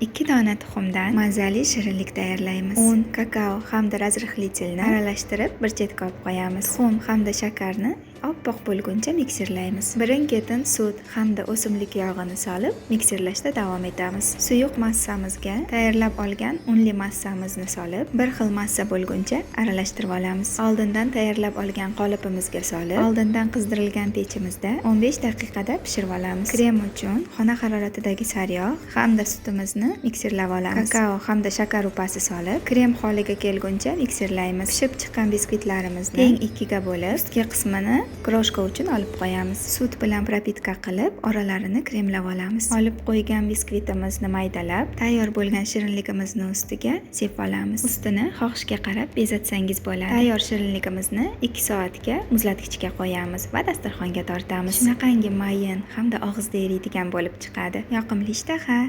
2 dona tuxumdan mazali shirinlik tayyorlaymiz. Un, kakao hamda разрыхлитель ni aralashtirib, bir chetga olib qo'yamiz. Tuxum hamda shakarni oppoq bo'lguncha mikserlaymiz. Birin-ketin sut hamda o'simlik yog'ini solib, mikserlashda davom etamiz. Suyuq massamizga tayyorlab olgan unli massamizni solib, bir xil massa bo'lguncha aralashtirib olamiz. Oldindan tayyorlab olgan qolipimizga solib, oldindan qizdirilgan pechimizda 15 daqiqada pishirib olamiz. Krem uchun xona haroratidagi sariyog' hamda sutimizni mikserlab olamiz. Kakao hamda shakar upasi solib, krem holiga kelguncha mikserlaymiz. Pishib chiqqan biskvitlarimizni teng ikkiga bo'lib, ustki qismini крошка uchun olib qo'yamiz. Sut bilan пропитка qilib, oralarini kremlab olamiz. Olib qo'ygan biskvitimizni maydalab, tayyor bo'lgan shirinligimizni ustiga sepib olamiz. Ustini xohishga qarab bezatsangiz bo'ladi. Tayyor shirinligimizni 2 soatga muzlatgichga qo'yamiz va dasturxonga tortamiz. Shunaqangi mayin hamda og'izda eriydigan bo'lib chiqadi. Yoqimli ishtaha.